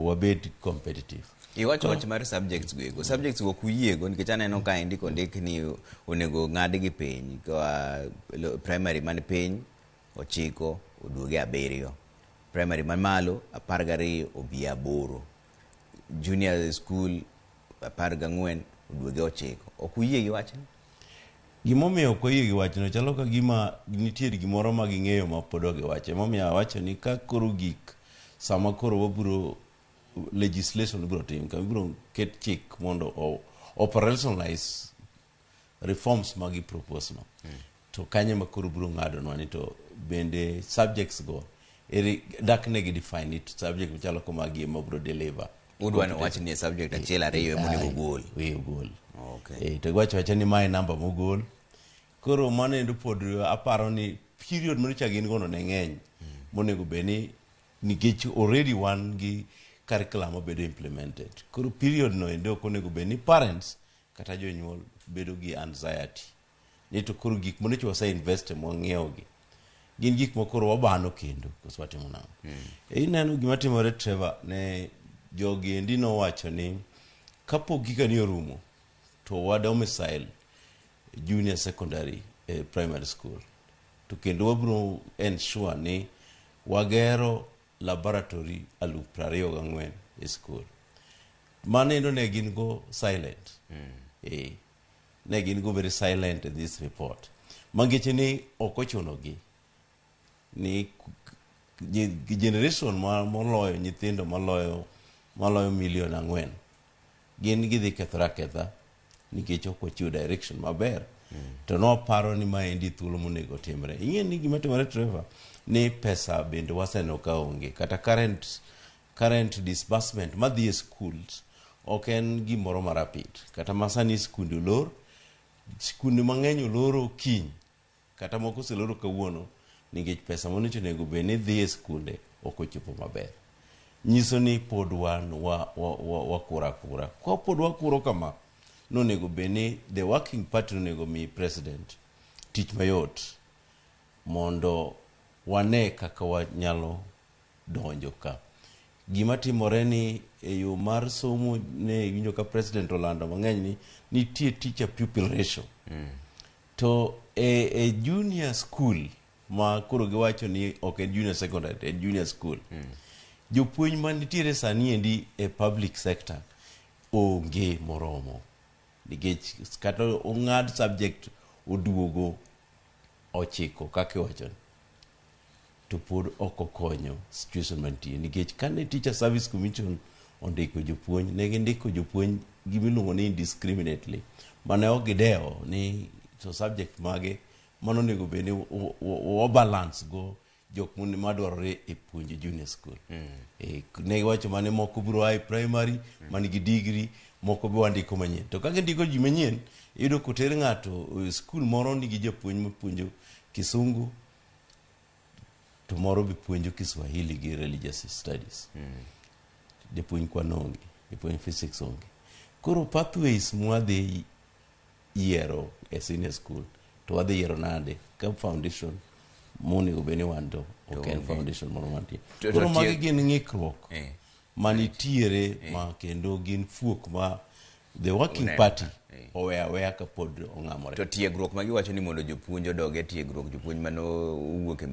Wabed competitive. Iwacho wach mar subjects go eko. Subjects go ok uyiego nikech aneno ka endi kondik ni onego ng'adgi piny koa primary man piny 9 oduoge 7. Primary man malo 12 obi 8. Junior school 14 oduoge 9. Ok uyie gi wachni? Gimomiyo ok wayie gi wachno, chalo ka gima nitie gimoro ma ging'eyo ma pod ok giwacho. Emomiyo awacho ni ka koro gik sama koro wabiro legislation ibiro tim kama ibiro ket chik mondo o operationalize reforms ma gi propose no, to kanye ma koro biro ng'adonwa ni to bende subjects go ere dak ne gi define it subject machalo kama gi ema biro deliver. Udwa ni wach ni subject achiel ariyo ema onego gol. We ogol. Okay. To giwacho wacha ni mae namba mogol. Koro mano endo pod aparo ni period manyocha gin gono ne ng'eny monego bed ni, nikech already wan gi curriculum mabedo implemented. Koro period no endo ok onego bed ni parents kata jonyuol bedo gi anxiety ni to koro gik manyocha wase invest mwang'iewo gi gin gik ma koro wabano kendo koso watimo nang'o. Ineno gima timore, Trevor, ne jogi endi nowacho ni kapok gika ni orumo to wa domicile junior secondary e primary school, to kendo wabiro ensure ni wagero laboratory 24,000 e school. Mano endo ne gin go silent. Ne gin go very silent in this report mangeche ni ok ochunogi ni generation ma moloyo nyithindo maloyo milion 4 gin gidhi kethore aketha nikech ok wachiwo direction maber. To nwaparo ni maendi thuolo monego timre. Ing'e ni gima timore, Trevor, ni pesa bende waseneno ka onge kata current disbursement madhi e schools ok en gimoro ma rapid. Kata ma sani skunde olor, skunde mang'eny oloro kiny, kata moko oseloro kawuono, nikech pesa manyocha onego bed ni dhi e skunde ok ochopo maber. Nyiso ni pod wan wakuro akura. Ka pod wakuro kama, nonego bed ni the working party nonego mi president tich mayot mondo wane kaka wanyalo donjo ka. Gima timore ni e yo mar somo, ne iwinjo ka president olando mang'eny ni nitie teacher pupil ratio. To e junior school ma koro giwacho ni ok en junior secondary, en junior school, jopuonj manitiere sani endi e public sector onge moromo, nikech kata ong'ad subject oduogo 9 kaka iwacho, to pod ok okonyo situation mantie, nikech kane Teacher Service Commission ondiko jopuonj, ne gindiko jopuonj gimiluongo ni indiscriminately, mane ok gidewo ni to subject mage mano onego bed ni wa balance go jok madwarore e puonjo junior school. Ne giwacho mane moko biro a e primary man gi degree, moko be wandiko manyien. To ka gindiko ji manyien, iyudo koter ng'ato e school moro nigi japuonj mapuonjo Kisungu, to moro be puonjo Kiswahili gi religious studies. Japuonj kwan onge, japuonj physics onge. Koro pathways mwadhi yiero e senior school to wadhi yiero nade ka foundation monego bed ni wan to ok en foundation moro mantie? To Koro magi gin ng'ikruok manitiere ma kendo gin fuok ma the working Uneno. party oweyo aweya kapod ong'amore. To tiegruok ma giwacho ni mondo jopuonj odog e tiegruok, jopuonj mano owuok e